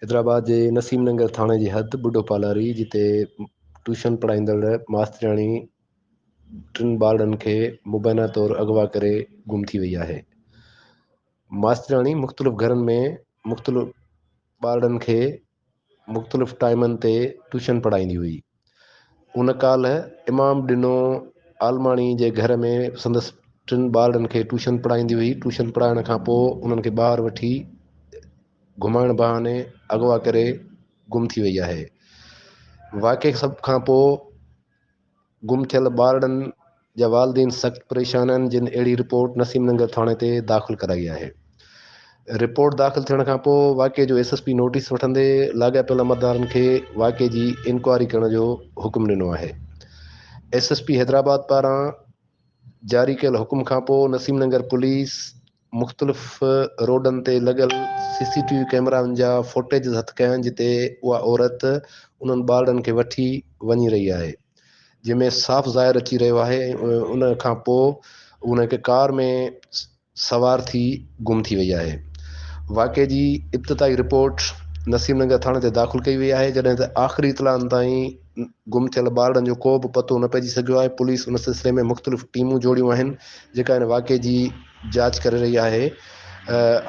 حيدرآباد جي نسيم ننگر ٿاڻي جي حد ٻڍو پالاري جتي ٽيوشن پڙهائيندڙ ماسترياڻي ٽن ٻارڙن کي مبينا طور اغوا ڪري گم ٿي وئي آهي. ماسترياڻي مختلف گهرن ۾ مختلف ٻارڙن کي مختلف ٽائيمن تي ٽيوشن پڙهائيندي هئي. ان ڪالهه امام ڏنو عالماڻي جي گهر ۾ سندس ٽن ٻارڙن کي ٽيوشن پڙهائيندي هئي. ٽيوشن پڙهائڻ کان پوء انهن کي ٻاهر وٺي گهمائڻ بهاني اغوا ڪري گم ٿي وئي آهي. واقعي سڀ کان پوء گم ٿيل ٻارڙن جا والدين سخت پريشان آهن جن اهڙي رپورٽ نسيم ننگر ٿاڻي تي داخل ڪرائي آهي. رپورٽ داخل ٿيڻ کان پوء واقعي جو ايس ايس پي نوٽيس وٺندي لاڳاپيل عملدارن کي واقعي جي انڪوائري ڪرڻ جو حڪم ڏنو آهي. ايس ايس پي حيدرآباد پاران جاري ڪيل حڪم کان پوء نسيم ننگر پوليس مختلف روڊن تي لڳل سي سي ٽي وي ڪئميرائن جا فوٽيجز هٿ ڪيا آهن جتي اها عورت انهن ٻارڙن کي وٺي وڃي رهي آهي جنهن ۾ صاف ظاهر اچي رهيو آهي ۽ ان کان پوء ان هڪ ڪار ۾ سوار ٿي گم ٿي وئي آهي واقعي جي ابتدائي رپورٽ نسيم نگر ٿاڻي تي داخل ڪئي وئي آهي جڏهن ته آخري اطلاعن تائين گم ٿيل ٻارڙن جو ڪو به پتو نه پئجي سگهيو آهي پوليس ان سلسلي ۾ مختلف ٽيمون جوڙيون آهن جيڪا ان واقعي جي جاچ ڪري رهي آهي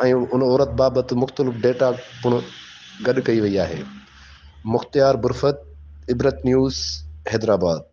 ۽ ان عورت بابت مختلف ڊيٽا پڻ گڏ ڪئي وئي آهي. مختيار برفت، عبرت نيوز، حيدرآباد.